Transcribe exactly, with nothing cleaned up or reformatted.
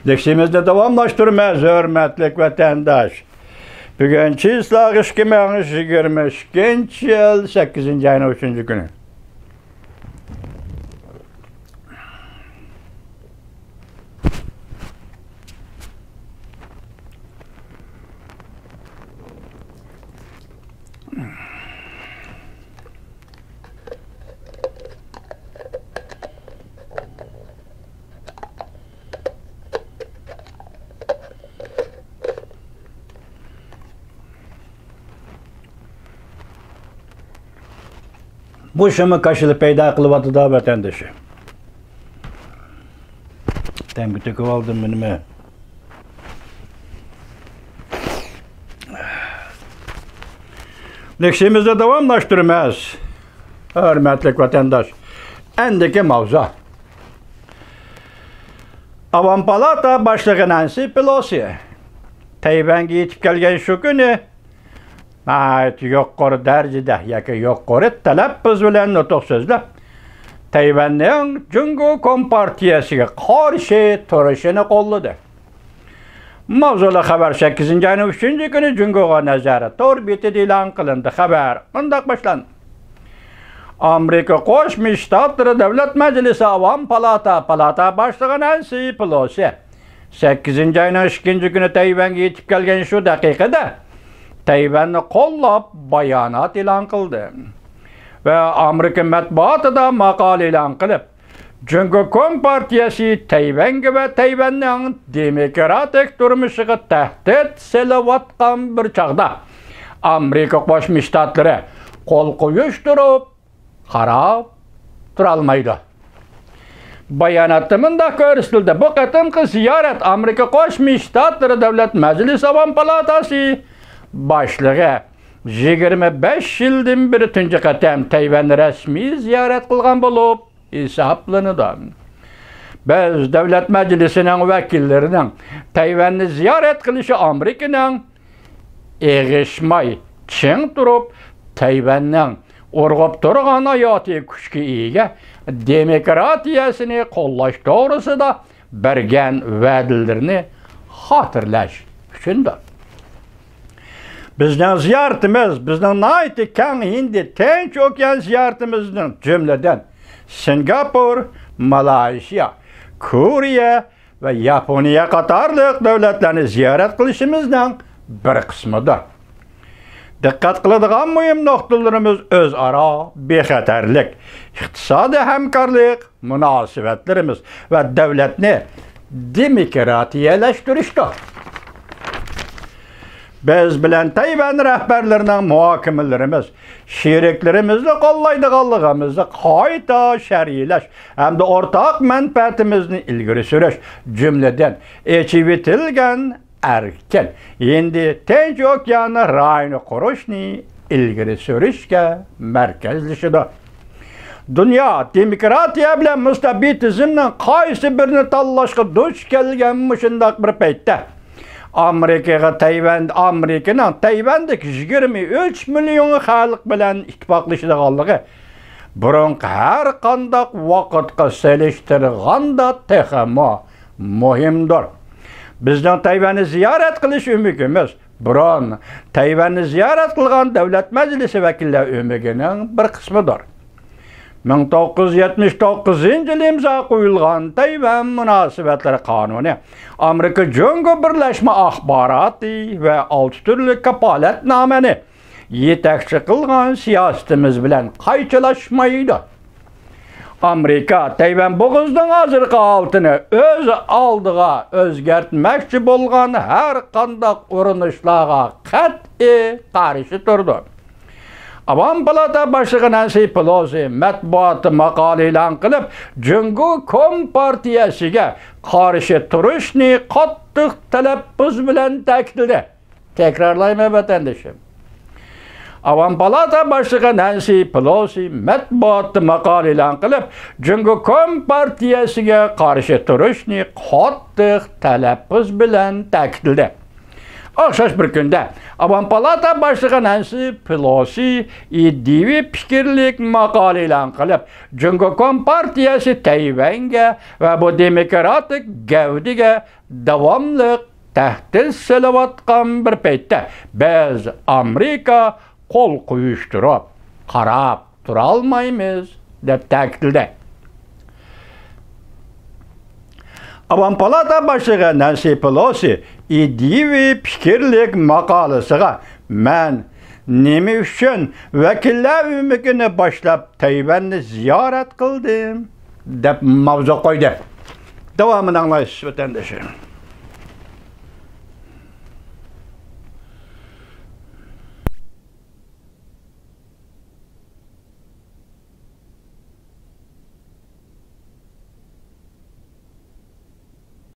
دەرسىمىزنى داۋاملاشتۇرىمىز، ھۆرمەتلىك ۋەتەنداش. بۈگۈن چىسلاغ ئىككى مىڭ يىگىرمە ئىككىنچى يىل سەككىزىنچى ئاينىڭ ئۈچىنچى كۈنى. مۇشۇمۇ كاشىلا پەيدا قىلىۋاتىدۇ، ۋەتەندىشىم. تەمگە تۆكۈۋالدىم مېنىمۇ. دەرسىمىزنى داۋاملاشتۇرىمىز، ھۆرمەتلىك ۋەتەنداش. ئەندىكى ماۋزۇ. ئاۋام پالاتا باشلىقى نەنسى پېلوسى تەيۋەنگە يېتىپ كەلگەن شۇ كۈنى ناھايىتى يۇقىرى دەرىجىدە ياكى يۇقىرى تەلەپپۇز بىلەن نۇتۇق سۆزلەپ، تەيۋەننىڭ جۇڭگو كومپارتىيەسىگە قارشى تۇرۇشىنى قوللىدى. ماۋزۇلۇق خەۋەر سەككىزىنچى ئاينىڭ ئۈچىنچى كۈنى جۇڭگوغا نەزەر تور بېتىدە ئېلان قىلىندى. خەۋەر مۇنداق باشلاندى. ئامېرىكا قوشما شتاتلىرى دۆلەت مەجلىسى ئاۋام پالاتا، پالاتا باشلىقى نەنسى پېلوسى سەككىزىنچى ئاينىڭ ئىككىنچى كۈنى تەيۋەنگە يېتىپ كەلگەن شۇ دەقىقىدە تەيۋەننى قوللاپ بايانات ئېلان قىلدى ۋە ئامېرىكا مەتبۇئاتىدا ماقالە ئېلان قىلىپ، جۇڭگو كومپارتىيەسى تەيۋەنگە ۋە تەيۋەننىڭ دېموكراتىك تۇرمۇشىغا تەھدىت سېلىۋاتقان بىر چاغدا، ئامېرىكا قوشما شتاتلىرى قول قويۇشتۇرۇپ قاراپ تۇرالمايدۇ. باياناتتا مۇنداق كۆرسىتىلدى، بۇ قېتىمقى زىيارەت ئامېرىكا قوشما شتاتلىرى دۆلەت مەجلىسى ئاۋام پالاتاسى باشلىقى يىگىرمە بەش يىلدىن بېرى تۇنجى قېتىم تەيۋەننى رەسمىي زىيارەت قىلغان بولۇپ، ھېسابلىنىدۇ. بىز دۆلەت مەجلىسىنىڭ ۋەكىللىرىنىڭ تەيۋەننى زىيارەت قىلىشى ئامېرىكىنىڭ ئېغىشماي، چىڭ تۇرۇپ، تەيۋەننىڭ ئۇرغۇپ تۇرغان ھاياتىي كۈچكە ئىگە دېموكراتىيەسىنى قوللاش توغرىسىدا بەرگەن ۋەدىلىرىنى خاتىرىلەش ئۈچۈندۇر. بىزنىڭ زىيارىتىمىز، بىزنىڭ ناھايىتى كەڭ ھىندى تىنچ ئوكيان زىيارىتىمىزنىڭ، جۈملىدىن، سىنگاپور، مالايشىيا، كورېيە ۋە ياپونىيە قاتارلىق دۆلەتلەرنى زىيارەت قىلىشىمىزنىڭ بىر قىسمىدۇر. دىققەت قىلىدىغان مۇھىم نۇقتىلىرىمىز ئۆزئارا بىخەتەرلىك، ئىقتىسادىي ھەمكارلىق، مۇناسىۋەتلىرىمىز ۋە دۆلەتنى دېموكراتىيەلەشتۈرۈشتۇر. بىز بىلەن تەيۋەن رەھبەرلىرىنىڭ مۇھاكىمىلىرىمىز شېرىكلىرىمىزنى قوللايدىغانلىقىمىزنى قايتا شەرھلەش ھەمدە ئورتاق مەنپەئەتىمىزنى ئىلگىرى سۈرۈش، جۈملىدىن ئېچىۋېتىلگەن ئەركىن ھىندى تىنچ ئوكيانى رايونى قۇرۇشنى ئىلگىرى سۈرۈشكە مەركەزلىشىدۇ. دۇنيا دېموكراتىيە بىلەن مۇستەبىتىزمنىڭ قايسى بىرىنى تاللاشقا دۇچ كەلگەن مۇشۇنداق بىر پەيتتە، ئامېرىكىغا تەيۋەن، ئامېرىكىنىڭ تەيۋەندىكى يىگىرمە ئۈچ مىليون خەلق بىلەن ئىتتىپاقلىشىدىغانلىقى بۇرۇنقى ھەر قانداق ۋاقىتقا سېلىشتۇرغاندا تېخىمۇ مۇھىمدۇر. بىزنىڭ تەيۋەننى زىيارەت قىلىش ئۈمىدىمىز بۇرۇن تەيۋەننى زىيارەت قىلغان دۆلەت مەجلىسى ۋەكىللەر ئۆمىكىنىڭ بىر قىسمىدۇر. مىڭ توققۇز يۈز يەتمىش توققۇزىنچى يىلى ئىمزا قويۇلغان تەيۋەن مۇناسىۋەتلىرى قانۇنى ئامېرىكا جۇڭگو بىرلەشمە ئاخباراتى ۋە ئالتە تۈرلۈك كاپالەتنامىنى يېتەكچى قىلغان سىياسىتىمىز بىلەن قايچىلاشمايدۇ. ئامېرىكا تەيۋەن بوغۇزىنىڭ ھازىرقى ھالىتىنى ئۆز ئالدىغا ئۆزگەرتمەكچى بولغان ھەر قانداق ئۇرۇنۇشلارغا قەتئىي قارشى تۇرىدۇ. ئاۋام پالاتا باشلىقى نەنسى پېلوسى مەتبۇئاتتا ماقالە ئېلان قىلىپ، جۇڭگو كومپارتىيەسىگە قارشى تۇرۇشنى قاتتىق تەلەپپۇز بىلەن تەكىتلىدى. تەكرارلايمەن، ۋەتەندىشىم. ئاۋام پالاتا باشلىقى نەنسى پېلوسى مەتبۇئاتتا ماقالە ئېلان قىلىپ، جۇڭگو كومپارتىيەسىگە قارشى تۇرۇشنى قاتتىق تەلەپپۇز بىلەن تەكىتلىدى. ئوخشاش بىر كۈندە، ئاۋام پالاتا باشلىقى نەنسى پېلوسى ئىدىيىۋى پىكىرلىك ماقالە ئېلان قىلىپ، جۇڭگو كومپارتىيەسى تەيۋەنگە ۋە بۇ دېموكراتىك گەۋدىگە داۋاملىق تەھدىت سېلىۋاتقان بىر پەيتتە، بىز ئامېرىكا قول قويۇشتۇرۇپ قاراپ تۇرالمايمىز، دەپ تەكىتلىدى. ئاۋام پالاتا باشلىقى نەنسى پېلوسى ئىدىيىۋى پىكىرلىك ماقالىسىغا، مەن نېمە ئۈچۈن ۋەكىللەر ئۆمىكىنى باشلاپ تەيۋەننى زىيارەت قىلدىم، دەپ ماۋزۇ قويدى. داۋامىنى ئاڭلايسىز، ۋەتەندىشىم.